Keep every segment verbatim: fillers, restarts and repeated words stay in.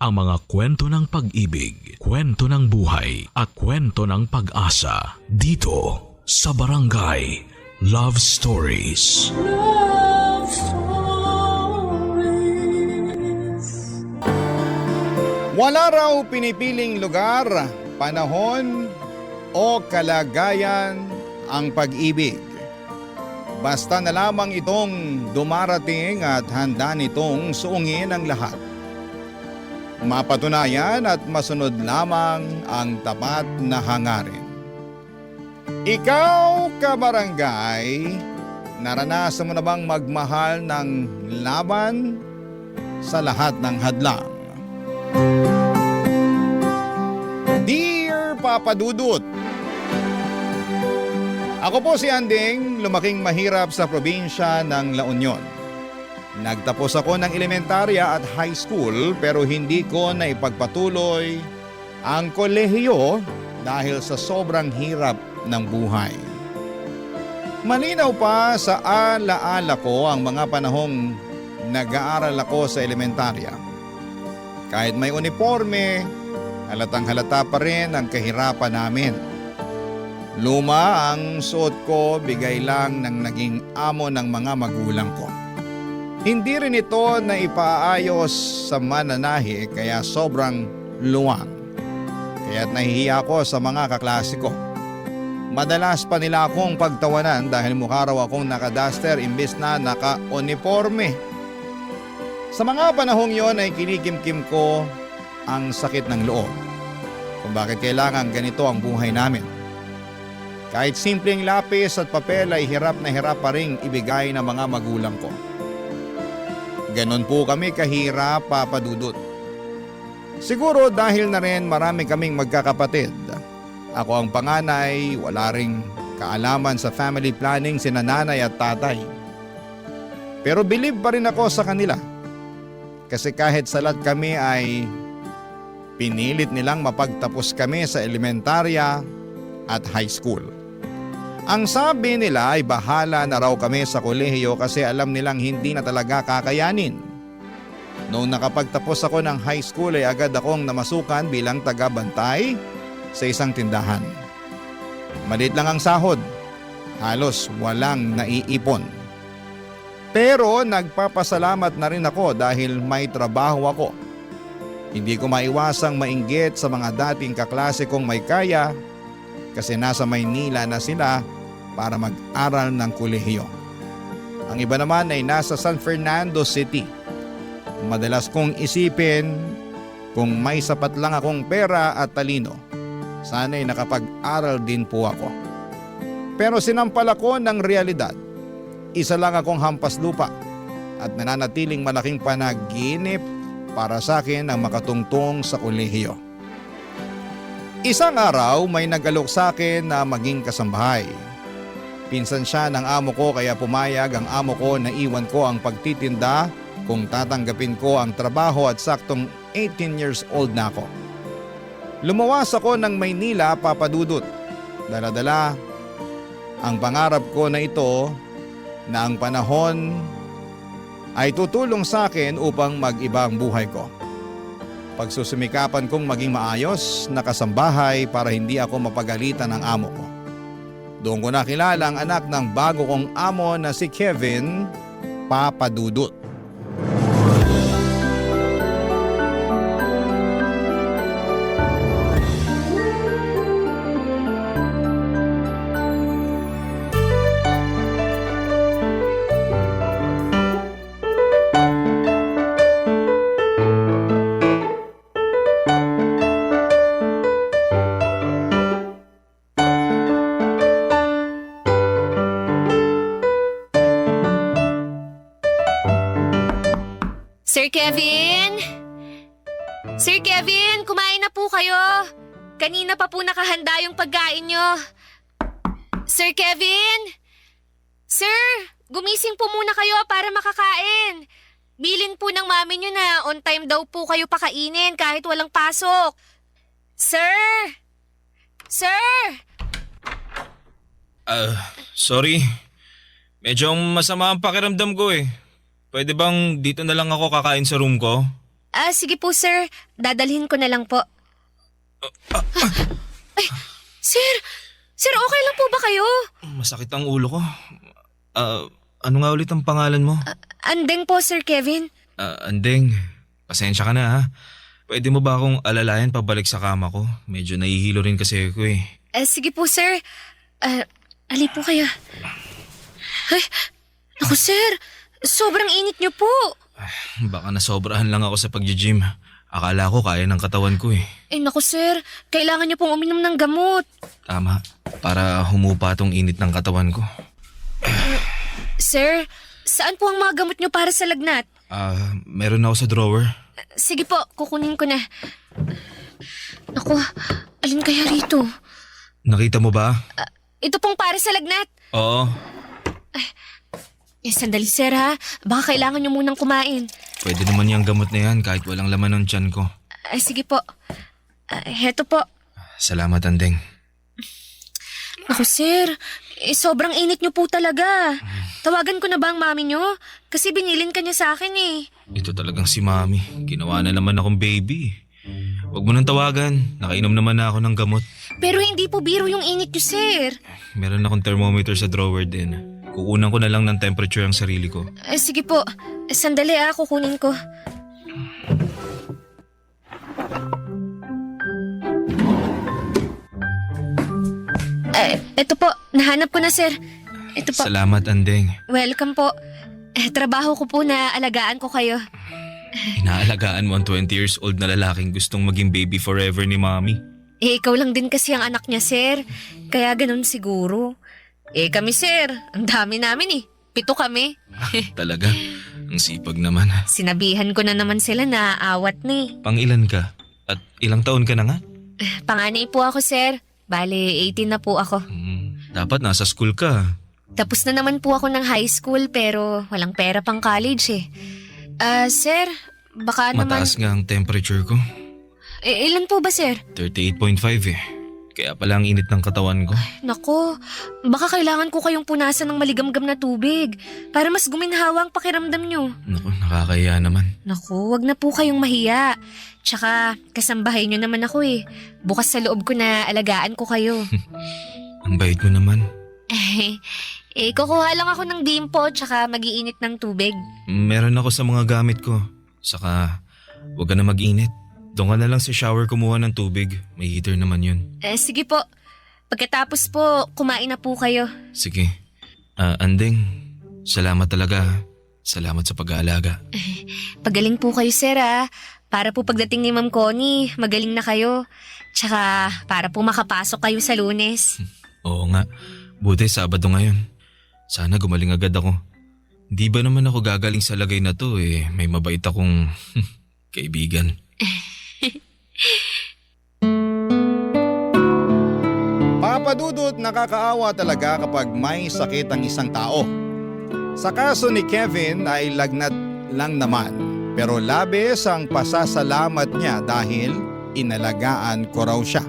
Ang mga kwento ng pag-ibig, kwento ng buhay, at kwento ng pag-asa. Dito sa Barangay Love Stories. Love Stories. Wala raw pinipiling lugar, panahon, o kalagayan ang pag-ibig. Basta na lamang itong dumarating at handa nitong suungin ang lahat. Mapatunayan at masunod lamang ang tapat na hangarin. Ikaw, kabarangay, naranasan mo na bang magmahal ng laban sa lahat ng hadlang? Dear Papa Dudut, ako po si Anding, lumaking mahirap sa probinsya ng La Union. Nagtapos ako ng elementarya at high school, pero hindi ko na ipagpatuloy ang kolehiyo dahil sa sobrang hirap ng buhay. Malinaw pa sa alaala ko ang mga panahong nag-aaral ako sa elementarya. Kahit may uniporme, halatang-halata pa rin ang kahirapan namin. Luma ang suot ko, bigay lang ng naging amo ng mga magulang ko. Hindi rin ito naipaayos sa mananahi kaya sobrang luwang. Kaya't nahihiya ako sa mga kaklase ko. Madalas pa nila akong pagtawanan dahil mukha raw akong naka-duster imbes na naka-uniporme. Sa mga panahong yon ay kinikimkim ko ang sakit ng loob kung bakit kailangan ganito ang buhay namin. Kahit simpleng lapis at papel ay hirap na hirap pa ring ibigay ng mga magulang ko. Ganon po kami kahirap, Papa Dudut. Siguro dahil na rin marami kaming magkakapatid. Ako ang panganay, wala ring kaalaman sa family planning sina nanay at tatay. Pero bilib pa rin ako sa kanila. Kasi kahit salat kami ay pinilit nilang mapagtapos kami sa elementarya at high school. Ang sabi nila ay bahala na raw kami sa kolehiyo kasi alam nilang hindi na talaga kakayanin. Noong nakapagtapos ako ng high school ay agad akong namasukan bilang taga-bantay sa isang tindahan. Maliit lang ang sahod, halos walang naiipon. Pero nagpapasalamat na rin ako dahil may trabaho ako. Hindi ko maiwasang mainggit sa mga dating kaklase kong may kaya kasi nasa Maynila na sila para mag-aral ng kolehiyo. Ang iba naman ay nasa San Fernando City. Madalas kong isipin kung may sapat lang akong pera at talino, sana'y nakapag-aral din po ako. Pero sinampal ako ng realidad. Isa lang akong hampas lupa at nananatiling malaking panaginip para sa akin ang makatungtong sa kolehiyo. Isang araw, may nag-alok sa akin na maging kasambahay. Pinsan siya ng amo ko kaya pumayag ang amo ko na iwan ko ang pagtitinda kung tatanggapin ko ang trabaho at saktong eighteen years old na ako. Lumuwas ako ng Maynila, Papa Dudut. Dala-dala ang pangarap ko na ito na ang panahon ay tutulong sa akin upang mag-iba ang buhay ko. Pagsusumikapan kong maging maayos na kasambahay para hindi ako mapagalitan ng amo ko. Doon ko nakilala ang anak ng bago kong amo na si Kevin, Papa Dudut. Sir Kevin? Sir Kevin, kumain na po kayo. Kanina pa po nakahanda yung pagkain nyo. Sir Kevin? Sir, gumising po muna kayo para makakain. Bilin po ng mami nyo na on time daw po kayo pakainin kahit walang pasok. Sir! Sir! Ah, sorry. Medyo masama ang pakiramdam ko eh. Pwede bang dito na lang ako kakain sa room ko? Ah, sige po, sir. Dadalhin ko na lang po. Ay, sir! Sir, okay lang po ba kayo? Masakit ang ulo ko. Ah, ano nga ulit ang pangalan mo? Ah, Andeng po, Sir Kevin. Ah, Andeng, pasensya ka na, ha. Pwede mo ba akong alalayan pabalik sa kama ko? Medyo nahihilo rin kasi ako, eh. Eh, sige po, sir. Ah, ali po kayo. Ay, naku, sir. Sobrang init niyo po. Baka nasobrahan lang ako sa pagji-gym. Akala ko kaya ng katawan ko, eh. Ay, naku, sir. Kailangan niyo pong uminom ng gamot. Tama. Para humupa tong init ng katawan ko. Sir, saan po ang mga gamot niyo para sa lagnat? Ah, meron ako sa drawer. Sige po, kukunin ko na. Naku, alin kaya rito? Nakita mo ba? Ah, ito pong para sa lagnat. Oo. Eh, sandali, sir, ha? Baka kailangan niyo munang kumain. Pwede naman yung gamot na yan kahit walang laman ng tiyan ko. Ah, sige po. Ah, heto po. Salamat, Andeng. Naku, sir. Eh, sobrang init niyo po talaga. Tawagan ko na ba ang mami niyo? Kasi binilin ka niya sa akin, eh. Ito talagang si Mami. Ginawa na naman akong baby. Huwag mo nang tawagan. Nakainom naman na ako ng gamot. Pero hindi po biro yung init niyo, sir. Meron akong thermometer sa drawer din. Kukunan ko na lang ng temperature ang sarili ko. Eh, sige po. Sandali, ah, kukunin ko. Eh, eto po. Nahanap ko na, sir. Ito po. Salamat, Andeng. Welcome po. Eh, trabaho ko po na alagaan ko kayo. Inaalagaan mo ang twenty years old na lalaking gustong maging baby forever ni Mommy. Eh, ikaw lang din kasi ang anak niya, sir. Kaya ganun siguro. Eh, kami, sir, ang dami namin, eh. Pito kami. Talaga? Ang sipag naman. Sinabihan ko na naman sila na awat na, eh. Pangilan ka? At ilang taon ka na nga? Panganay po ako, sir. Bale, eighteen na po ako. Hmm, dapat nasa school ka. Tapos na naman po ako ng high school, pero walang pera pang college, eh. Ah, sir, baka naman. Mataas nga ang temperature ko. Eh, ilan po ba, sir? Thirty-eight point five, eh. Kaya pala ang init ng katawan ko. Nako, baka kailangan ko kayong punasan ng maligamgam na tubig para mas guminhawa ang pakiramdam nyo. Nako, nakakahiya naman. Nako, wag na po kayong mahiya. Tsaka, kasambahay nyo naman ako, eh. Bukas sa loob ko na alagaan ko kayo. Ang bait mo naman. Eh, kukuha lang ako ng Bimpo tsaka mag-iinit ng tubig. Meron ako sa mga gamit ko. Saka, huwag ka na mag-init. Doon ka na lang sa shower kumuha ng tubig. May heater naman yun. Eh, sige po. Pagkatapos po, kumain na po kayo. Sige. Ah, Andeng, salamat talaga, ha. Salamat sa pag-aalaga. Pagaling po kayo, sir, ah. Para po pagdating ni Ma'am Connie, magaling na kayo. Tsaka, para po makapasok kayo sa Lunes. Oo nga. Buti Sabado ngayon. Sana gumaling agad ako. Di ba naman ako gagaling sa lagay na to, eh? May mabait akong kaibigan. Papa Dudut, nakakaawa talaga kapag may sakit ang isang tao. Sa kaso ni Kevin ay lagnat lang naman, pero labis ang pasasalamat niya dahil inalagaan ko raw siya.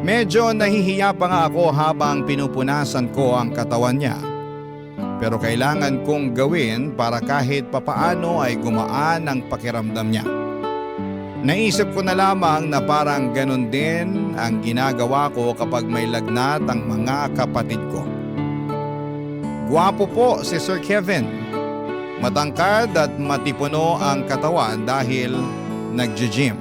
Medyo nahihiya pa nga ako habang pinupunasan ko ang katawan niya. Pero kailangan kong gawin para kahit papaano ay gumaan ang pakiramdam niya. Naisip ko na lamang na parang ganun din ang ginagawa ko kapag may lagnat ang mga kapatid ko. Guwapo po si Sir Kevin. Matangkad at matipuno ang katawan dahil nagji-gym.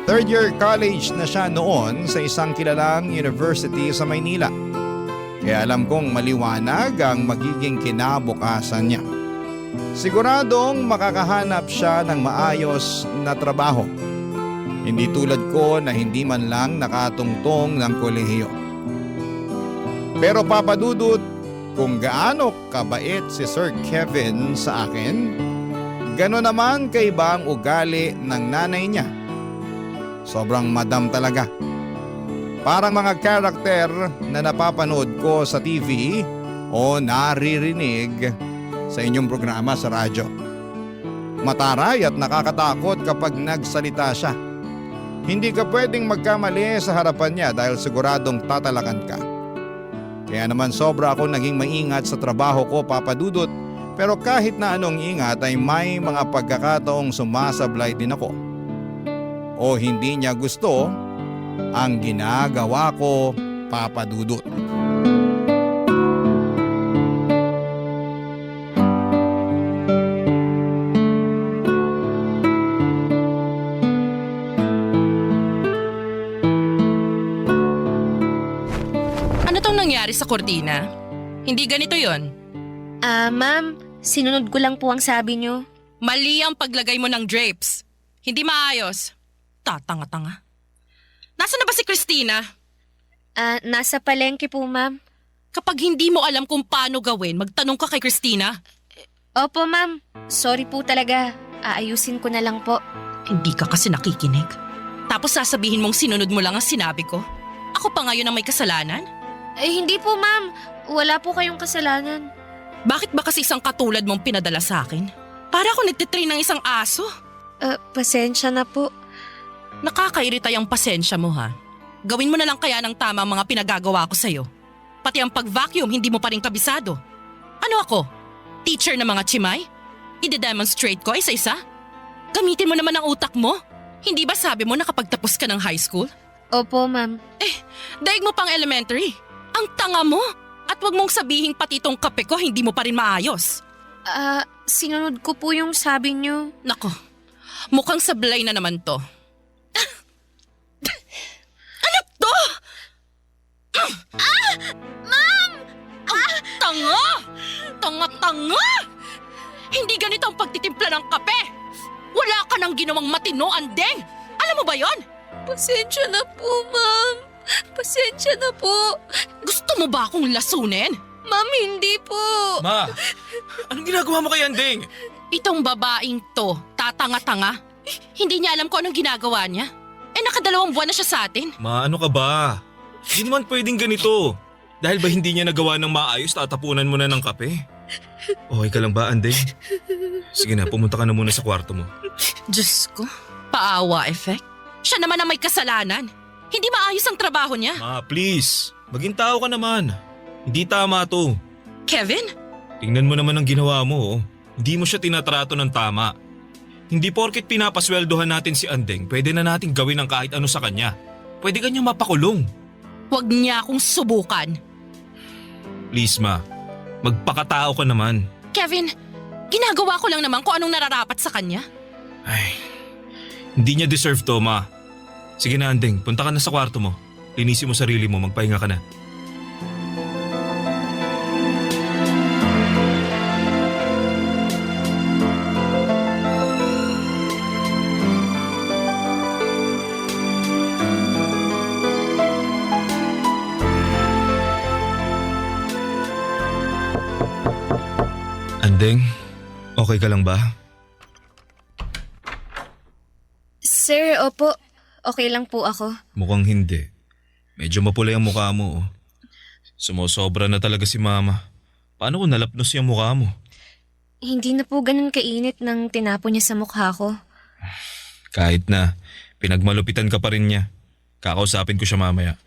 Third year college na siya noon sa isang kilalang university sa Maynila. Kaya alam kong maliwanag ang magiging kinabukasan niya. Siguradong makakahanap siya ng maayos na trabaho. Hindi tulad ko na hindi man lang nakatungtong ng kolehiyo. Pero Papa Dudut, kung gaano kabait si Sir Kevin sa akin, gano'n naman kaiba ang ugali ng nanay niya. Sobrang madam talaga. Parang mga karakter na napapanood ko sa T V o naririnig sa inyong programa sa radyo. Mataray at nakakatakot kapag nagsalita siya. Hindi ka pwedeng magkamali sa harapan niya dahil siguradong tatalakan ka. Kaya naman sobra ako naging maingat sa trabaho ko, Papa Dudut, Pero kahit na anong ingat ay may mga pagkakataong sumasablay din ako. O hindi niya gusto ang ginagawa ko, Papa Dudut. Ano tong nangyari sa kortina? Hindi ganito yon. Ah, ma'am, sinunod ko lang po ang sabi niyo. Mali ang paglagay mo ng drapes. Hindi maayos. Tatanga-tanga. Nasaan na ba si Christina? Ah, nasa palengke po, ma'am. Kapag hindi mo alam kung paano gawin, magtanong ka kay Christina. Opo, ma'am. Sorry po talaga. Aayusin ko na lang po. Hindi ka kasi nakikinig. Tapos sasabihin mong sinunod mo lang ang sinabi ko. Ako pa ngayon ang may kasalanan? Eh, hindi po, ma'am. Wala po kayong kasalanan. Bakit ba kasi isang katulad mong pinadala sa akin? Para ako nagtitrain ng isang aso. Ah, pasensya na po. Nakakairita yung pasensya mo, ha? Gawin mo na lang kaya ng tama ang mga pinagagawa ko sa'yo. Pati ang pag-vacuum, hindi mo pa rin kabisado. Ano ako? Teacher ng mga tsimay? Ide-demonstrate ko isa-isa? Gamitin mo naman ang utak mo. Hindi ba sabi mo nakapagtapos ka ng high school? Opo, ma'am. Eh, daig mo pang elementary. Ang tanga mo! At wag mong sabihing pati itong kape ko hindi mo pa rin maayos. Ah, sinunod ko po yung sabi niyo. Nako, mukhang sablay na naman to. Ano to? Ah! Ma'am! Ang tanga! Tanga-tanga! Hindi ganito ang pagtitimpla ng kape! Wala ka nang ginawang matino, Andeng! Alam mo ba yon? Pasensya na po, ma'am. Pasensya na po. Gusto mo ba akong lasunin? Ma'am, hindi po. Ma, anong ginagawa mo kay Andeng? Itong babaeng to, tatanga-tanga. Hindi niya alam kung anong ginagawa niya. Eh, nakadalawang buwan na siya sa atin. Ma, ano ka ba? Hindi naman pwedeng ganito. Dahil ba hindi niya nagawa ng maayos, tatapunan mo na ng kape? Okay ka lang ba, Andeng? Sige na, pumunta ka na muna sa kwarto mo. Diyos ko, paawa effect. Siya naman ang may kasalanan. Hindi maayos ang trabaho niya. Ma, please. Maging tao ka naman. Hindi tama to. Kevin? Tingnan mo naman ang ginawa mo, oh. Hindi mo siya tinatrato ng tama. Hindi porket pinapasweldohan natin si Andeng, pwede na natin gawin ang kahit ano sa kanya. Pwede kanyang mapakulong. Huwag niya akong subukan. Please, ma. Magpakatao ka naman. Kevin, ginagawa ko lang naman kung anong nararapat sa kanya. Ay, hindi niya deserve to, ma. Sige na, Andeng. Punta ka na sa kwarto mo. Linisin mo sarili mo. Magpahinga ka na. Andeng, okay ka lang ba? Sir, opo. Okay lang po ako. Mukhang hindi. Medyo mapula yung mukha mo, oh. Sumosobra na talaga si Mama. Paano kung nalapnos yung mukha mo? Hindi na po ganun kainit ng tinapon niya sa mukha ko. Kahit na, pinagmalupitan ka pa rin niya. Kakausapin ko siya mamaya.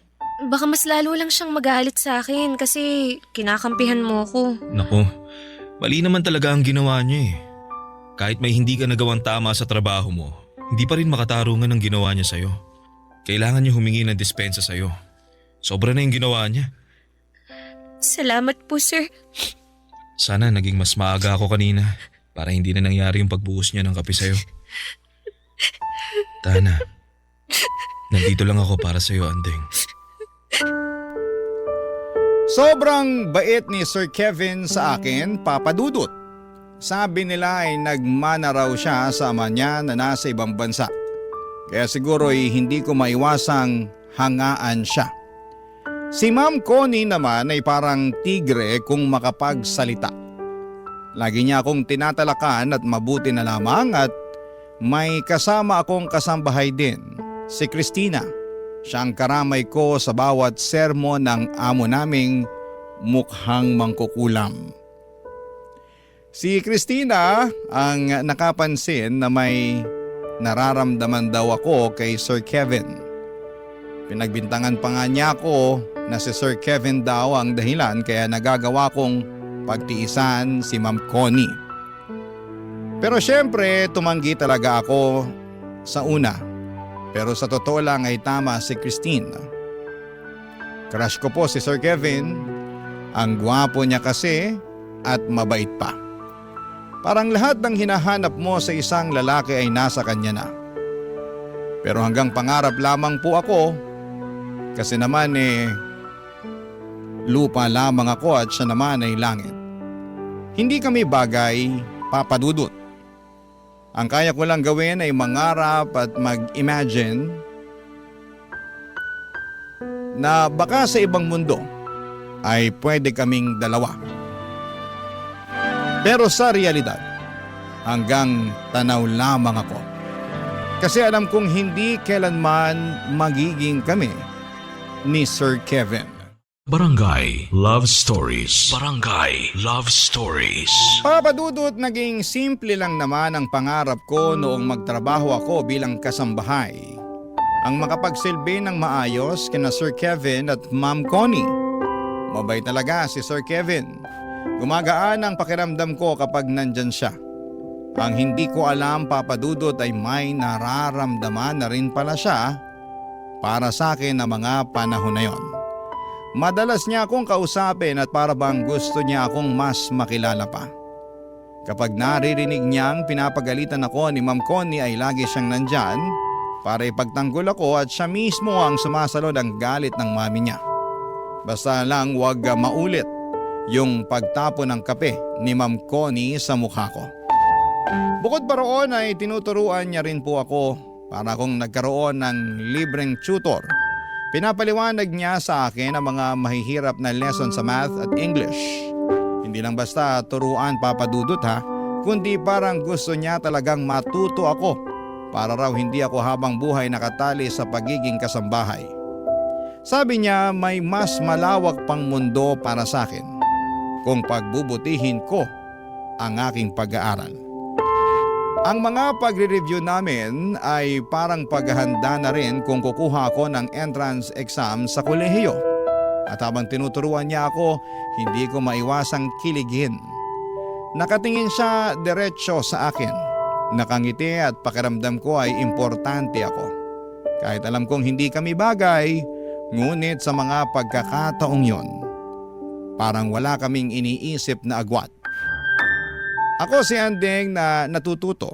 Baka mas lalo lang siyang magalit sa akin kasi kinakampihan mo ko. Naku, mali naman talaga ang ginawa niya eh. Kahit may hindi ka nagawang tama sa trabaho mo, hindi pa rin makatarungan ang ginawa niya sa'yo. Kailangan niya humingi ng dispensa sa'yo. Sobra na yung ginawa niya. Salamat po, sir. Sana naging mas maaga ako kanina para hindi na nangyari yung pagbuhos niya ng kape sa'yo. Tana, nandito lang ako para sa'yo, Andeng. Sobrang bait ni Sir Kevin sa akin, Papa Dudut. Sabi nila ay nagmana raw siya sa ama niya na nasa ibang bansa. Kaya siguro ay hindi ko maiwasang hangaan siya. Si Ma'am Connie naman ay parang tigre kung makapagsalita. Lagi niya akong tinatalakan at mabuti na lamang at may kasama akong kasambahay din, si Christina. Siya ang karamay ko sa bawat sermon ng amo naming mukhang mangkukulam. Si Christina ang nakapansin na may nararamdaman daw ako kay Sir Kevin. Pinagbintangan pa nga niya ako na si Sir Kevin daw ang dahilan kaya nagagawa kong pagtiisan si Ma'am Connie. Pero siyempre, tumanggi talaga ako sa una. Pero sa totoo lang ay tama si Christine. Crush ko po si Sir Kevin. Ang gwapo niya kasi at mabait pa. Parang lahat ng hinahanap mo sa isang lalaki ay nasa kanya na. Pero hanggang pangarap lamang po ako, kasi naman eh, lupa lamang ako at siya naman ay langit. Hindi kami bagay, Papa Dudut. Ang kaya ko lang gawin ay mangarap at mag-imagine na baka sa ibang mundo ay pwede kaming dalawa. Pero sa realidad, hanggang tanaw lamang ako. Kasi alam kong hindi kailanman magiging kami ni Sir Kevin. Barangay Love Stories. Barangay Love Stories. Papa Dudut, naging simple lang naman ang pangarap ko noong magtrabaho ako bilang kasambahay. Ang makapagsilbi ng maayos kina Sir Kevin at Ma'am Connie. Mabait talaga si Sir Kevin. Gumagaan ang pakiramdam ko kapag nandyan siya. Ang hindi ko alam, Papa Dudut, ay may nararamdaman na rin pala siya para sa akin na mga panahon na yon. Madalas niya akong kausapin at para bang gusto niya akong mas makilala pa. Kapag naririnig niyang pinapagalitan ako ni Ma'am Connie ay lagi siyang nandyan para ipagtanggol ako at siya mismo ang sumasalod ang galit ng mami niya. Basta lang wag maulit yung pagtapon ng kape ni Ma'am Connie sa mukha ko. Bukod pa roon ay tinuturuan niya rin po ako para kung nagkaroon ng libreng tutor. Pinapaliwanag niya sa akin ang mga mahihirap na lesson sa math at English. Hindi lang basta turuan, Papa Dudut, ha, kundi parang gusto niya talagang matuto ako para raw hindi ako habang buhay nakatali sa pagiging kasambahay. Sabi niya may mas malawak pang mundo para sa akin kung pagbubutihin ko ang aking pag-aaral. Ang mga pagre-review namin ay parang paghahanda na rin kung kukuha ako ng entrance exam sa kolehiyo. At habang tinuturuan niya ako, hindi ko maiwasang kiligin. Nakatingin siya diretso sa akin. Nakangiti at pakiramdam ko ay importante ako. Kahit alam kong hindi kami bagay, ngunit sa mga pagkakataong yon, parang wala kaming iniisip na agwat. Ako si Andeng na natututo,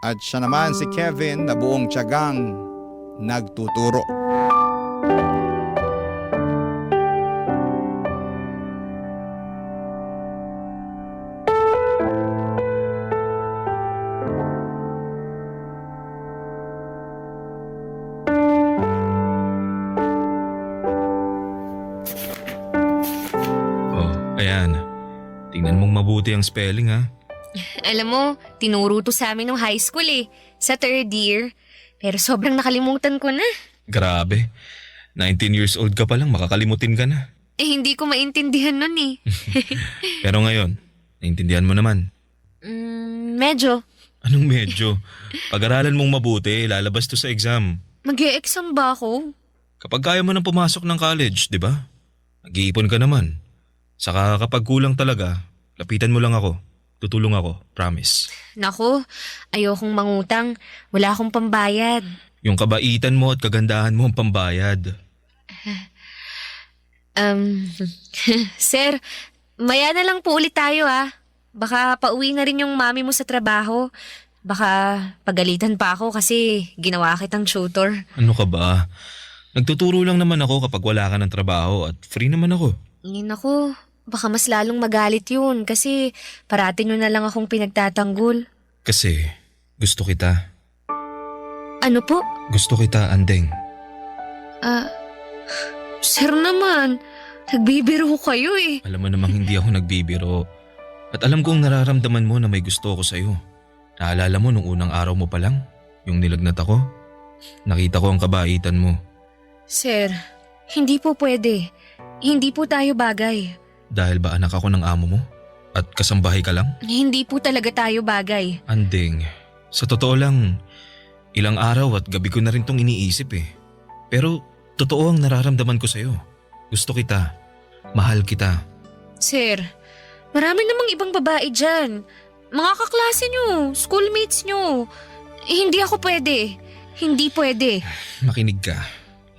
at siya naman si Kevin na buong tiyagang nagtuturo. Oh, ayan. Tingnan mong mabuti ang spelling, ha? Alam mo, tinuro to sa amin nung high school eh, sa third year. Pero sobrang nakalimutan ko na. Grabe. Nineteen years old ka pa lang, makakalimutin ka na. Eh, hindi ko maintindihan nun eh. Pero ngayon, naintindihan mo naman. Mm, medyo. Anong medyo? Pag-aralan mong mabuti, lalabas to sa exam. Mag-e-exam ba ako? Kapag kaya mo nang pumasok ng college, di ba? Nag-iipon ka naman. Saka kapag kulang talaga, lapitan mo lang ako. Tutulong ako, promise. Naku, ayokong mangutang. Wala akong pambayad. Yung kabaitan mo at kagandahan mo ang pambayad. Um, sir, maya na lang po ulit tayo, ah. Baka pauwi na rin yung mami mo sa trabaho. Baka pagalitan pa ako kasi ginawa kitang tutor. Ano ka ba? Nagtuturo lang naman ako kapag wala ka ng trabaho at free naman ako. Ay, naku, baka mas lalong magalit yun kasi parati nyo na lang akong pinagtatanggol. Kasi gusto kita. Ano po? Gusto kita, Andeng. Ah, sir naman, nagbibiro kayo eh. Alam mo namang hindi ako nagbibiro. At alam kong nararamdaman mo na may gusto ako sa'yo. Naalala mo nung unang araw mo pa lang, yung nilagnat ako? Nakita ko ang kabaitan mo. Sir, hindi po pwede. Hindi po tayo bagay. Dahil ba anak ako ng amo mo? At kasambahay ka lang? Hindi po talaga tayo bagay. Andeng, sa totoo lang, ilang araw at gabi ko na rin tong iniisip eh. Pero totoo ang nararamdaman ko sa'yo. Gusto kita. Mahal kita. Sir, Marami namang ibang babae dyan. Mga kaklase nyo, schoolmates nyo. Eh, hindi ako pwede. Hindi pwede. Makinig ka.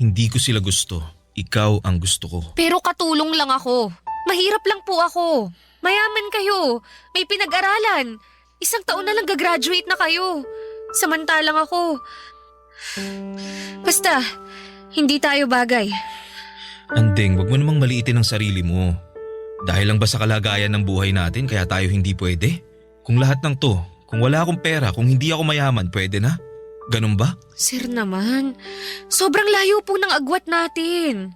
Hindi ko sila gusto. Ikaw ang gusto ko. Pero katulong lang ako. Mahirap lang po ako. Mayaman kayo. May pinag-aralan. Isang taon na lang gagraduate na kayo. Samantalang ako. Basta, hindi tayo bagay. Andeng, wag mo namang maliitin ang sarili mo. Dahil lang ba sa kalagayan ng buhay natin kaya tayo hindi pwede? Kung lahat ng to, kung wala akong pera, kung hindi ako mayaman, pwede na? Ganun ba? Sir naman, sobrang layo po ng agwat natin.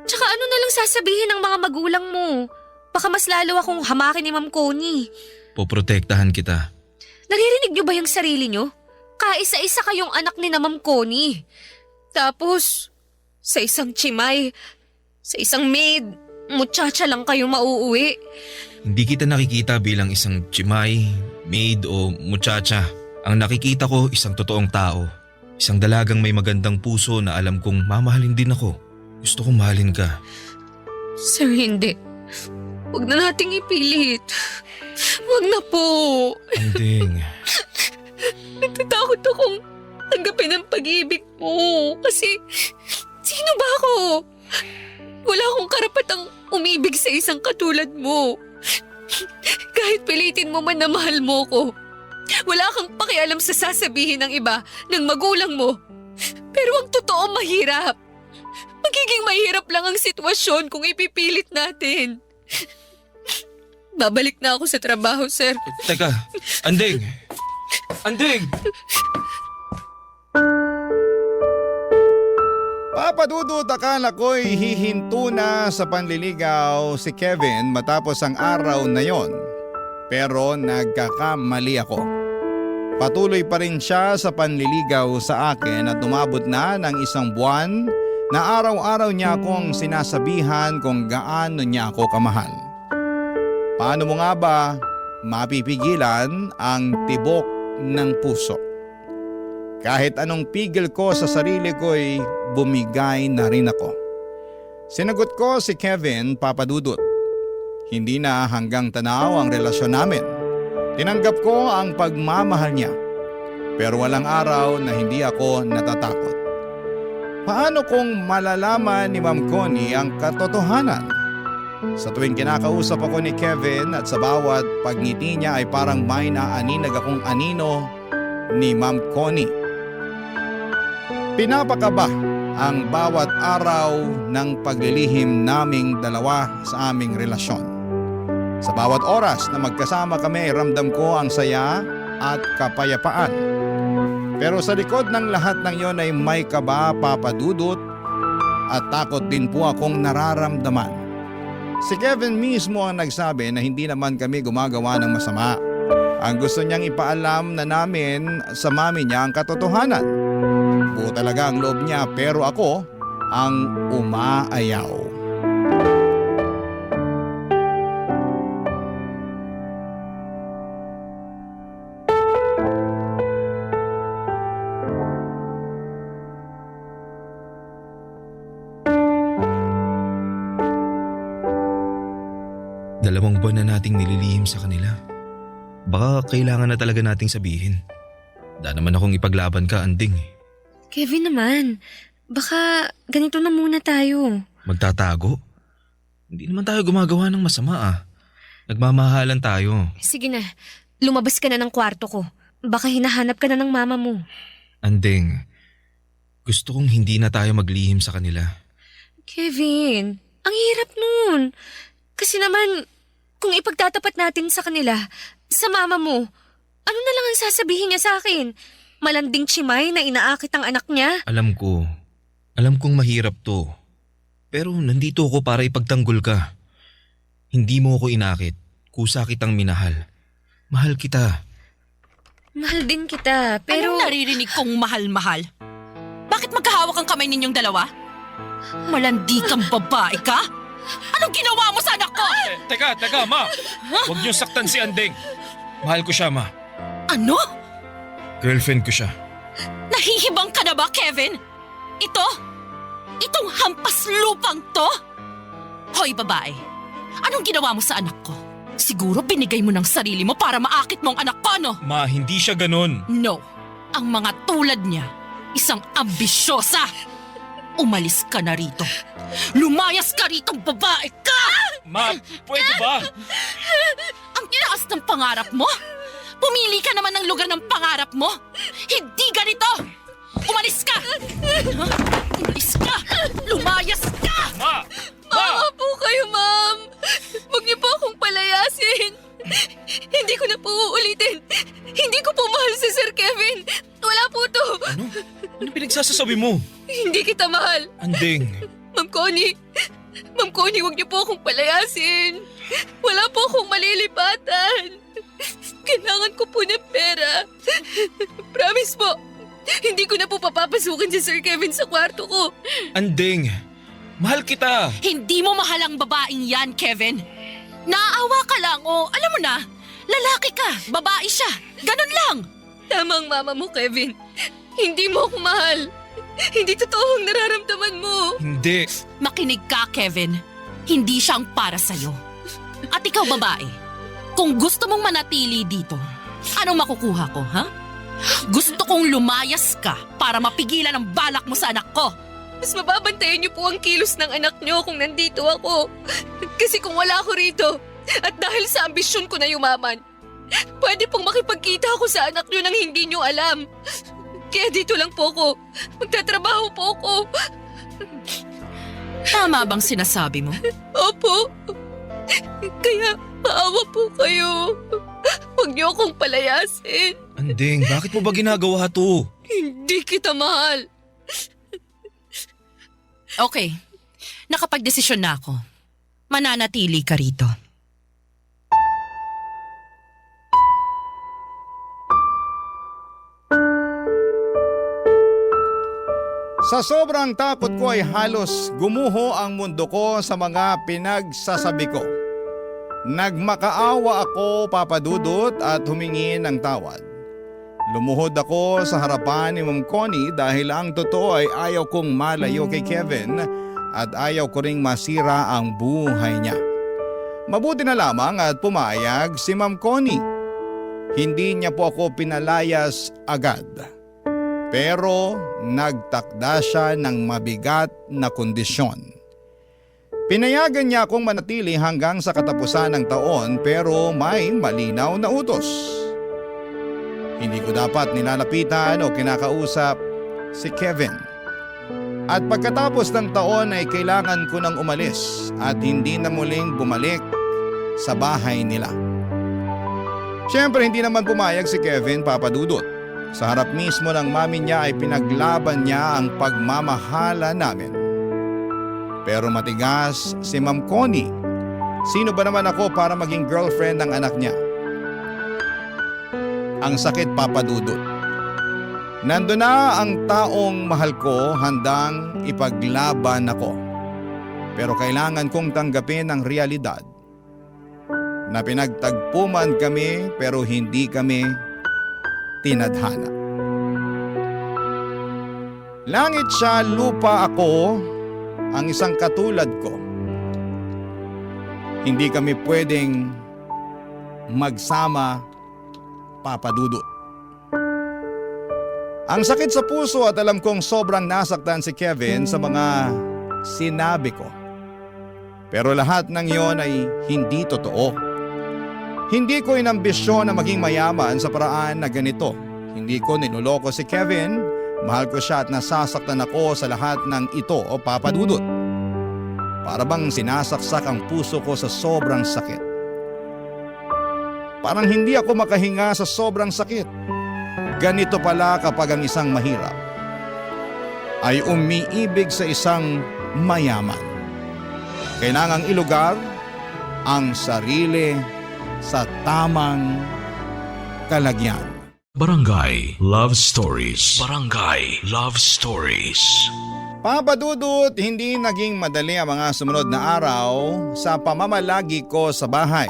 Tsaka ano na lang sasabihin ng mga magulang mo? Baka mas lalo akong hamakin ni Ma'am Connie. Poprotektahan kita. Naririnig niyo ba yung sarili niyo? Kaisa-isa kayong anak ni na Ma'am Connie. Tapos, sa isang tsimay, sa isang maid, muchacha lang kayo mauuwi. Hindi kita nakikita bilang isang tsimay, maid o muchacha. Ang nakikita ko, isang totoong tao. Isang dalagang may magandang puso na alam kong mamahalin din ako. Gusto kong mahalin ka. Sir, hindi. Huwag na nating ipilit. Huwag na po. Andeng. Natatakot akong tanggapin ang pag-ibig mo. Kasi, sino ba ako? Wala akong karapatang umibig sa isang katulad mo. Kahit pilitin mo man na mahal mo ko, wala kang pakialam sa sasabihin ng iba, ng magulang mo. Pero ang totoo, mahirap. Magiging mahirap lang ang sitwasyon kung ipipilit natin. Babalik na ako sa trabaho, sir. Teka, Andeng! Andeng! Papa Dudut, akala ko'y hihinto na sa panliligaw si Kevin matapos ang araw na yon. Pero nagkakamali ako. Patuloy pa rin siya sa panliligaw sa akin at umabot na ng isang buwan na araw-araw niya akong sinasabihan kung gaano niya ako kamahal. Paano mo nga ba mapipigilan ang tibok ng puso? Kahit anong pigil ko sa sarili ko'y bumigay na rin ako. Sinagot ko si Kevin, Papa Dudut. Hindi na hanggang tanaw ang relasyon namin. Tinanggap ko ang pagmamahal niya. Pero walang araw na hindi ako natatakot. Paano kung malalaman ni Ma'am Connie ang katotohanan? Sa tuwing kinakausap ako ni Kevin at sa bawat pagngiti niya ay parang may naaninag akong anino ni Ma'am Connie. Pinapakaba ang bawat araw ng paglilihim naming dalawa sa aming relasyon. Sa bawat oras na magkasama kami ay ramdam ko ang saya at kapayapaan. Pero sa likod ng lahat ng yon ay may kaba, Papa Dudut, at takot din po akong nararamdaman. Si Kevin mismo ang nagsabi na hindi naman kami gumagawa ng masama. Ang gusto niyang ipaalam na namin sa mami niya ang katotohanan. Buo talaga ang loob niya, pero ako ang umaayaw. Dalawang buwan na nating nililihim sa kanila. Baka kailangan na talaga nating sabihin. Wala naman akong ipaglaban ka, Anding, eh. Kevin naman, baka ganito na muna tayo. Magtatago? Hindi naman tayo gumagawa ng masama, ah. Nagmamahalan tayo. Sige na, lumabas ka na ng kwarto ko. Baka hinahanap ka na ng mama mo. Anding, gusto kong hindi na tayo maglihim sa kanila. Kevin, ang hirap nun. Kasi naman, kung ipagtatapat natin sa kanila, sa mama mo, ano na lang ang sasabihin niya sa akin? Malanding tsimay na inaakit ang anak niya? Alam ko. Alam kong mahirap to. Pero nandito ako para ipagtanggol ka. Hindi mo ako inakit. Kusa kitang minahal. Mahal kita. Mahal din kita, pero Anong naririnig kong mahal-mahal? Bakit magkahawak ang kamay ninyong dalawa? Malandi kang babae ka? Anong ginawa mo sa anak ko? Eh, teka, teka, ma! Huwag niyo saktan si Anding. Mahal ko siya, ma. Ano? Girlfriend ko siya. Nahihibang ka na ba, Kevin? Ito? Itong hampas lupang to? Hoy, babae! Anong ginawa mo sa anak ko? Siguro binigay mo ng sarili mo para maakit mo ang anak ko, no? Ma, hindi siya ganun. No. Ang mga tulad niya, isang ambisyosa. Umalis ka na rito. Lumayas ka rito, babae ka! Ma, pwede ba? Ang taas ng pangarap mo? Pumili ka naman ng lugar ng pangarap mo. Hindi ganito! Umalis ka! Umalis ka! Lumayas ka! Ma! Ma! Maawa po kayo, ma'am. Huwag niyo po akong palayasin. Hindi ko na po uulitin. Hindi ko po mahal si Sir Kevin. Wala po to. Ano? Ano pinagsasasabi mo? Hindi kita mahal. Anding. Ma'am Connie. Ma'am Connie, huwag niyo po akong palayasin. Wala po akong malilipatan. Kailangan ko po ng pera. Promise po, hindi ko na po papapasukin si Sir Kevin sa kwarto ko. Anding, mahal kita. Hindi mo mahal ang babaeng yan, Kevin. Naaawa ka lang o, alam mo na, lalaki ka, babae siya. Ganun lang. Tama ang mama mo, Kevin. Hindi mo ako mahal. Hindi totoo ang nararamdaman mo. Hindi. Makinig ka, Kevin. Hindi siya ang para sa'yo. At ikaw, babae, kung gusto mong manatili dito, anong makukuha ko, ha? Gusto kong lumayas ka para mapigilan ang balak mo sa anak ko. Mas mababantayan niyo po ang kilos ng anak niyo kung nandito ako. Kasi kung wala ako rito, at dahil sa ambisyon ko na yumaman, pwede pong makipagkita ako sa anak niyo nang hindi niyo alam. Kaya dito lang po ako. Magtatrabaho po ako. Tama bang sinasabi mo? Opo. Kaya maawa po kayo. Huwag niyo akong palayasin. Anding, bakit mo ba ginagawa to? Hindi kita mahal. Okay. Nakapagdesisyon na ako. Mananatili ka rito. Sa sobrang takot ko ay halos gumuho ang mundo ko sa mga pinagsasabi ko. Nagmakaawa ako, Papa Dudut, at humingi ng tawad. Lumuhod ako sa harapan ni Ma'am Connie dahil ang totoo ay ayaw kong malayo kay Kevin at ayaw ko ring masira ang buhay niya. Mabuti na lamang at pumayag si Ma'am Connie. Hindi niya po ako pinalayas agad. Pero nagtakda siya ng mabigat na kondisyon. Pinayagan niya akong manatili hanggang sa katapusan ng taon, pero may malinaw na utos. Hindi ko dapat nilalapitan o kinakausap si Kevin. At pagkatapos ng taon ay kailangan ko nang umalis at hindi na muling bumalik sa bahay nila. Siyempre, hindi naman pumayag si Kevin, Papa Dudut. Sa harap mismo ng mami niya ay pinaglaban niya ang pagmamahalan namin. Pero matigas si Ma'am Connie. Sino ba naman ako para maging girlfriend ng anak niya? Ang sakit, Papa Dudut. Nandun na ang taong mahal ko, handang ipaglaban ako. Pero kailangan kong tanggapin ang realidad na pinagtagpo man kami pero hindi kami tinadhana. Langit siya, lupa ako, ang isang katulad ko. Hindi kami pwedeng magsama, Papa Dudut. Ang sakit sa puso at alam kong sobrang nasaktan si Kevin sa mga sinabi ko. Pero lahat ng iyon ay hindi totoo. Hindi ko inambisyon na maging mayaman sa paraan na ganito. Hindi ko niloloko si Kevin. Mahal ko siya at nasasaktan ako sa lahat ng ito, o Papa Dudut. Para bang sinasaksak ang puso ko sa sobrang sakit. Parang hindi ako makahinga sa sobrang sakit. Ganito pala kapag ang isang mahirap ay umiibig sa isang mayaman. Kailangang ilugar ang sarili sa tamang kalagyan. Barangay Love Stories. Barangay Love Stories. Papa Dudut, hindi naging madali ang mga sumunod na araw sa pamamalagi ko sa bahay.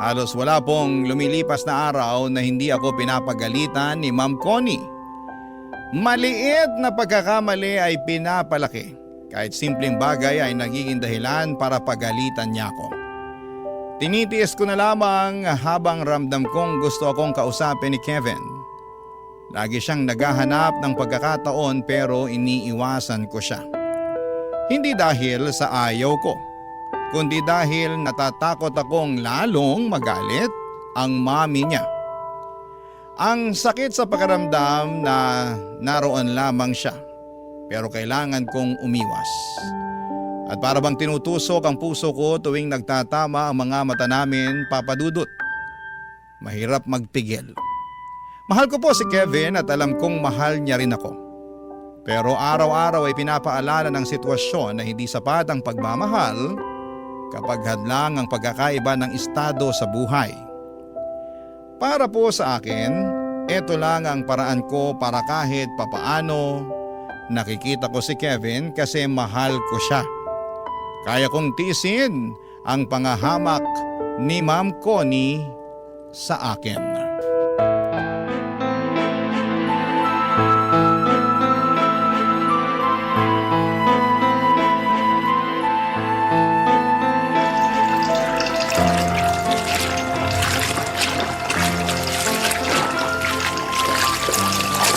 Halos wala pong lumilipas na araw na hindi ako pinapagalitan ni Ma'am Connie. Maliit na pagkakamali ay pinapalaki. Kahit simpleng bagay ay nagiging dahilan para pagalitan niya ako. Tinitiis ko na lamang habang ramdam kong gusto akong kausapin ni Kevin. Lagi siyang naghahanap ng pagkakataon, pero iniiwasan ko siya. Hindi dahil sa ayaw ko, kundi dahil natatakot akong lalong magalit ang mami niya. Ang sakit sa pakiramdam na naroon lamang siya, pero kailangan kong umiwas. At para bang tinutusok ang puso ko tuwing nagtatama ang mga mata namin, Papa Dudut. Mahirap magpigil. Mahal ko po si Kevin at alam kong mahal niya rin ako. Pero araw-araw ay pinapaalala ng sitwasyon na hindi sapat ang pagmamahal kapag hadlang ang pagkakaiba ng estado sa buhay. Para po sa akin, eto lang ang paraan ko para kahit papaano nakikita ko si Kevin kasi mahal ko siya. Kaya kong tiisin ang pangahamak ni Ma'am Connie sa akin.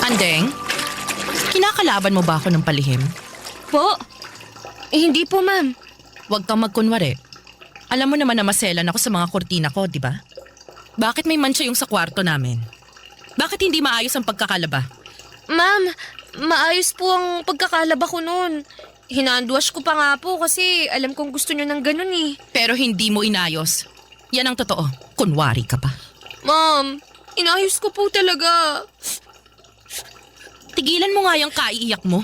Andeng, kinakalaban mo ba ako ng palihim? Po? Eh, hindi po, ma'am. Huwag kang magkunwari. Alam mo naman na maselan ako sa mga kurtina ko, di ba? Bakit may mancha yung sa kwarto namin? Bakit hindi maayos ang pagkakalaba? Ma'am, maayos po ang pagkakalaba ko noon. Hinandwash ko pa nga po kasi alam kong gusto nyo ng ganun eh. Pero hindi mo inayos. Yan ang totoo. Kunwari ka pa. Ma'am, inayos ko po talaga. Tigilan mo nga yung kaiiyak mo.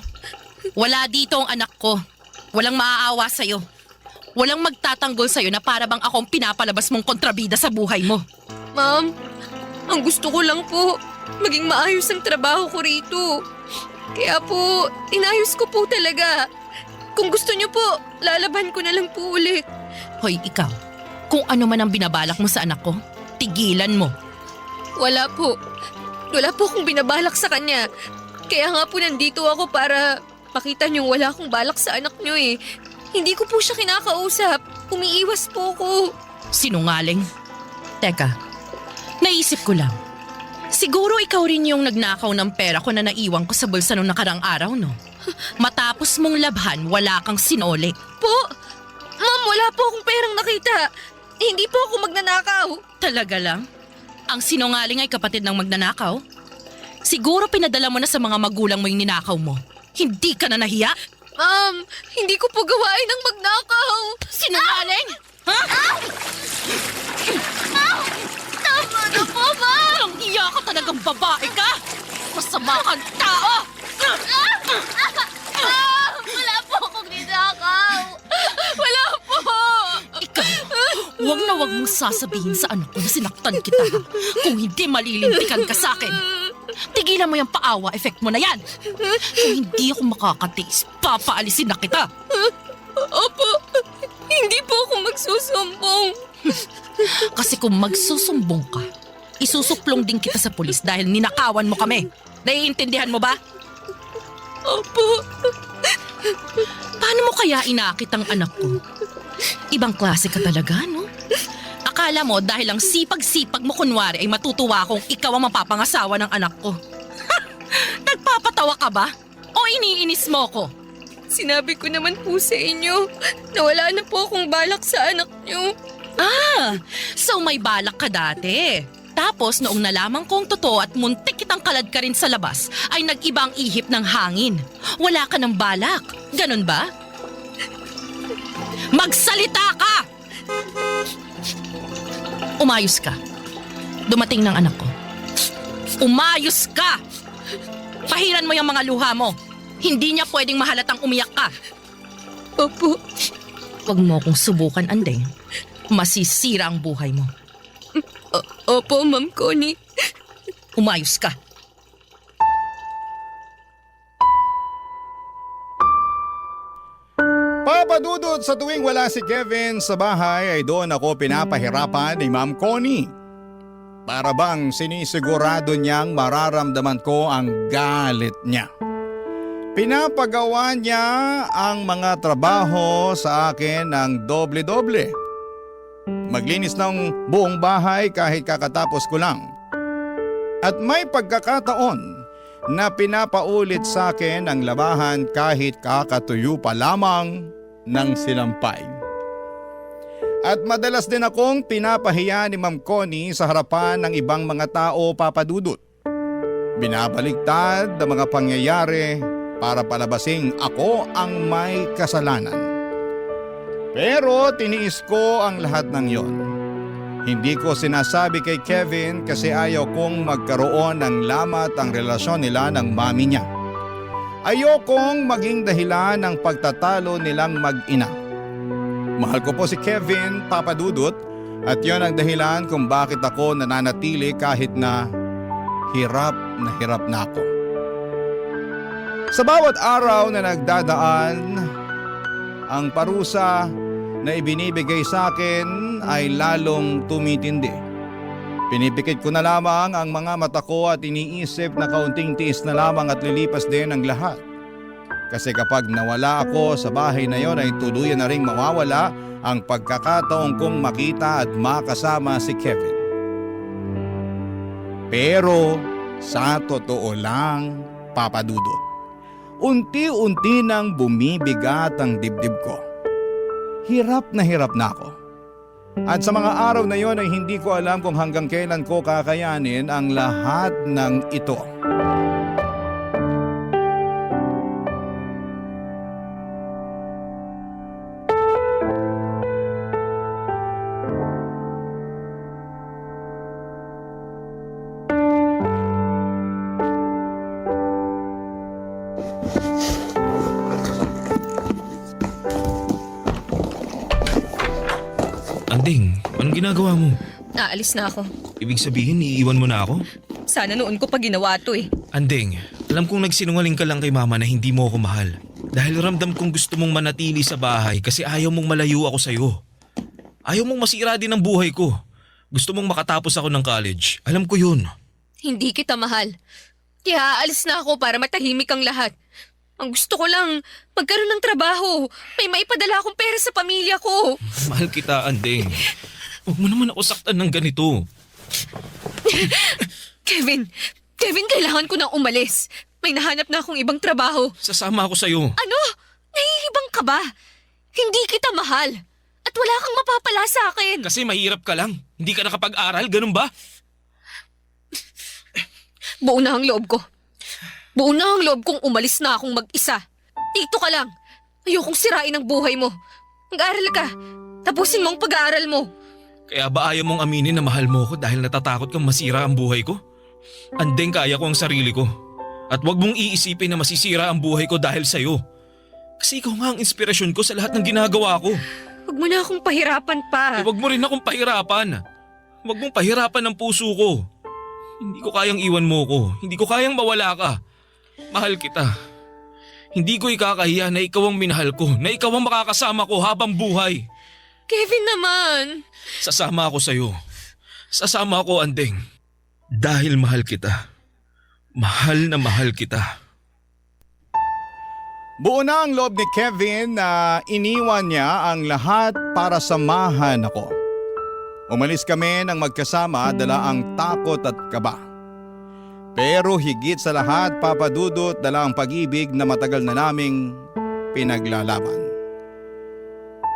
Wala dito ang anak ko. Walang maaawa sa'yo. Walang magtatanggol sa'yo na para bang ako ang pinapalabas mong kontrabida sa buhay mo. Ma'am, ang gusto ko lang po, maging maayos ang trabaho ko rito. Kaya po, inayos ko po talaga. Kung gusto niyo po, lalaban ko na lang po ulit. Hoy, ikaw, kung ano man ang binabalak mo sa anak ko, tigilan mo. Wala po. Wala po akong binabalak sa kanya. Kaya nga po nandito ako para makita niyong wala akong balak sa anak niyo eh. Hindi ko po siya kinakausap. Umiiwas po ako. Sinungaling. Teka, naisip ko lang. Siguro ikaw rin yung nagnakaw ng pera ko na naiwan ko sa bulsa nung nakarang araw, no? Matapos mong labhan, wala kang sinoli. Po? Ma'am, wala po akong perang nakita. Hindi po ako magnanakaw. Talaga lang? Ang sinungaling ay kapatid ng magnanakaw? Siguro pinadala mo na sa mga magulang mo yung ninakaw mo. Hindi ka na nahiya? Ma'am, hindi ko po gawain ang magnakaw. Sinungaling? Ha? Ah! Tama na po, ma'am! Walang iya ka talagang babae ka! Masama kang tao! Ah! Ah! Ah! Wala po akong ninakaw! Wala po! Ikaw, huwag na huwag mong sasabihin sa anak ko na sinaktan kita, ha? Kung hindi, malilintikan ka sa akin. Tigilan mo yung paawa effect mo na yan. Kung hindi ako makakatiis, papaalisin na kita. Opo, hindi po ako magsusumbong. Kasi kung magsusumbong ka, isusuplong din kita sa pulis dahil ninakawan mo kami. Naiintindihan mo ba? Opo. Paano mo kaya inakit ang anak ko? Ibang klase ka talaga, no? Akala mo dahil ang sipag-sipag mo kunwari ay matutuwa akong ikaw ang mapapangasawa ng anak ko. Nagpapatawa ka ba? O iniinis mo ko? Sinabi ko naman po sa inyo na wala na po akong balak sa anak niyo. Ah, so may balak ka dati. Tapos noong nalaman kong totoo at muntik kitang kaladkarin sa labas, ay nag-iba ang ihip ng hangin. Wala ka ng balak. Ganun ba? Magsalita ka! Umayos ka. Dumating ng anak ko. Umayos ka! Pahiran mo yung mga luha mo. Hindi niya pwedeng mahalatang umiyak ka. Opo. Huwag mo akong subukan, Andeng. Masisira ang buhay mo. O-, opo, Ma'am Connie. Umayos ka. Papa Dudut, sa tuwing wala si Kevin sa bahay ay doon ako pinapahirapan ni Ma'am Connie. Para bang sinisigurado niyang mararamdaman ko ang galit niya. Pinapagawa niya ang mga trabaho sa akin ng doble-doble. Maglinis ng buong bahay kahit kakatapos ko lang. At may pagkakataon na pinapaulit sa akin ang labahan kahit kakatuyo pa lamang ng sinampay. At madalas din akong pinapahiya ni Ma'am Connie sa harapan ng ibang mga tao, Papa Dudut. Binabaliktad ang mga pangyayari para palabasing ako ang may kasalanan. Pero tiniis ko ang lahat ng yon. Hindi ko sinasabi kay Kevin kasi ayaw kong magkaroon ng lamat ang relasyon nila ng mami niya. Ayokong maging dahilan ng pagtatalo nilang mag-ina. Mahal ko po si Kevin, Papa Dudut, at yon ang dahilan kung bakit ako nananatili kahit na hirap na hirap na ako. Sa bawat araw na nagdadaan, ang parusa na ibinibigay sa akin ay lalong tumitindi. Pinipikit ko na lamang ang mga mata ko at iniisip na kaunting tiis na lamang at lilipas din ang lahat. Kasi kapag nawala ako sa bahay na yon ay tuluyan na ring mawawala ang pagkakataon kong makita at makasama si Kevin. Pero sa totoo lang, Papa Dudut, unti-unti nang bumibigat ang dibdib ko. Hirap na hirap na ako. At sa mga araw na yon ay hindi ko alam kung hanggang kailan ko kakayanin ang lahat ng ito. Anding, anong ginagawa mo? Aalis na ako. Ibig sabihin, iiwan mo na ako? Sana noon ko pa ginawa to eh. Anding, alam kong nagsinungaling ka lang kay Mama na hindi mo ako mahal. Dahil ramdam kong gusto mong manatili sa bahay kasi ayaw mong malayo ako sa'yo. Ayaw mong masira din ang buhay ko. Gusto mong makatapos ako ng college. Alam ko yun. Hindi kita mahal. Kaya aalis na ako para matahimik ang lahat. Ang gusto ko lang, magkaroon ng trabaho. May maipadala akong pera sa pamilya ko. Mahal kita, Anding. Huwag mo naman ako saktan ng ganito. Kevin! Kevin, kailangan ko nang umalis. May nahanap na akong ibang trabaho. Sasama ako sa'yo. Ano? Nahihibang ka ba? Hindi kita mahal. At wala kang mapapala sa akin. Kasi mahirap ka lang. Hindi ka nakapag-aral, ganun ba? Buo na ang loob ko. Buo na ang loob kong umalis na akong mag-isa. Dito ka lang. Ayokong sirain ang buhay mo. Mag-aral ka. Tapusin mo ang pag-aaral mo. Kaya ba ayaw mong aminin na mahal mo ko dahil natatakot kang masira ang buhay ko? Andeng, kaya ko ang sarili ko. At wag mong iisipin na masisira ang buhay ko dahil sa'yo. Kasi ikaw nga ang inspirasyon ko sa lahat ng ginagawa ko. Huwag mo na akong pahirapan pa. Eh, wag mo rin akong pahirapan. Wag mong pahirapan ang puso ko. Hindi ko kayang iwan mo ko. Hindi ko kayang mawala ka. Mahal kita. Hindi ko ikakahiya na ikaw ang minahal ko, na ikaw ang makakasama ko habang buhay. Kevin naman! Sasama ako sa'yo. Sasama ako, Andeng. Dahil mahal kita. Mahal na mahal kita. Buo na ang loob ni Kevin na iniwan niya ang lahat para samahan ako. Umalis kami ng magkasama, dala ang takot at kaba. Pero higit sa lahat, Papa Dudut, dala ang pag-ibig na matagal na naming pinaglalaban.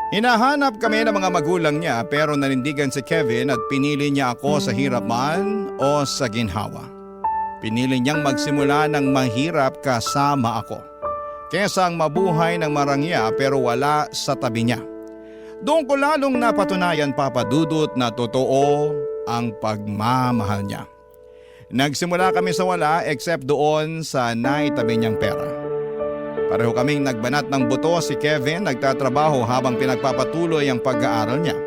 Hinahanap kami ng mga magulang niya, pero nanindigan si Kevin at pinili niya ako sa hirap man o sa ginhawa. Pinili niyang magsimula ng mahirap kasama ako, kesa ang mabuhay ng marangya pero wala sa tabi niya. Doon ko lalong napatunayan, Papa Dudut, na totoo ang pagmamahal niya. Nagsimula kami sa wala except doon sa naitabi niyang pera. Pareho kaming nagbanat ng buto, si Kevin nagtatrabaho habang pinagpapatuloy ang pag-aaral niya.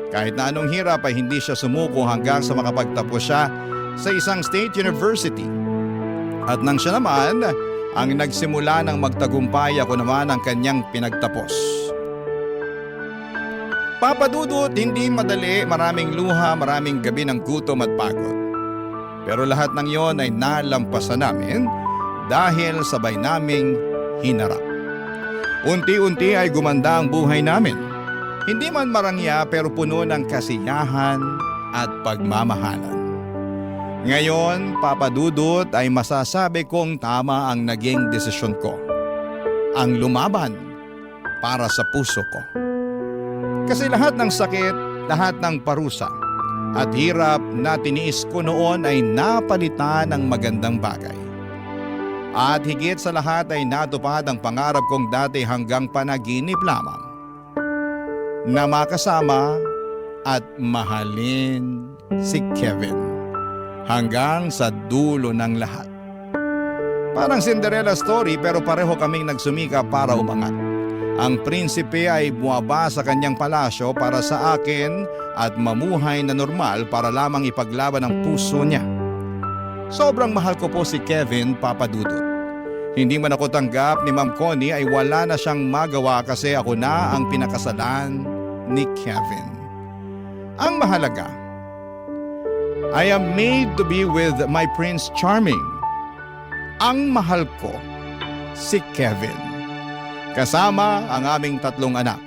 Kahit na anong hirap ay hindi siya sumuko hanggang sa makapagtapos siya sa isang state university. At nang siya naman ang nagsimula ng magtagumpay, ako naman ang kanyang pinagtapos. Papa Dudut, hindi madali, maraming luha, maraming gabi ng gutom at pagod. Pero lahat ng yon ay nalampasan namin dahil sabay naming hinarap. Unti-unti ay gumanda ang buhay namin. Hindi man marangya pero puno ng kasiyahan at pagmamahalan. Ngayon, Papa Dudut, ay masasabi kong tama ang naging desisyon ko. Ang lumaban para sa puso ko. Kasi lahat ng sakit, lahat ng parusa, at hirap na tiniis ko noon ay napalitan ng magandang bagay. At higit sa lahat ay natupad ang pangarap kong dati hanggang panaginip lamang na makasama at mahalin si Kevin hanggang sa dulo ng lahat. Parang Cinderella story, pero pareho kaming nagsumikap para umangat. Ang prinsipe ay bumaba sa kanyang palasyo para sa akin at mamuhay na normal para lamang ipaglaban ang puso niya. Sobrang mahal ko po si Kevin, Papa Dudut. Hindi man ako tanggap ni Ma'am Connie ay wala na siyang magawa kasi ako na ang pinakasalan ni Kevin. Ang mahalaga, I am made to be with my Prince Charming. Ang mahal ko, si Kevin. Kasama ang aming tatlong anak.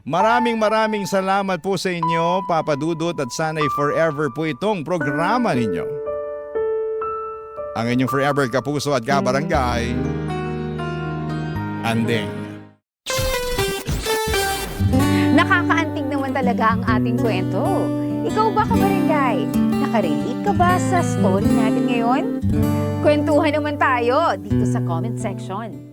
Maraming maraming salamat po sa inyo, Papa Dudut, at sana'y forever po itong programa ninyo. Ang inyong forever kapuso at kabarangay, Andeng. Nakakaantig naman talaga ang ating kwento. Ikaw ba, kabarangay? Nakarelate ka ba sa story natin ngayon? Kwentuhan naman tayo dito sa comment section.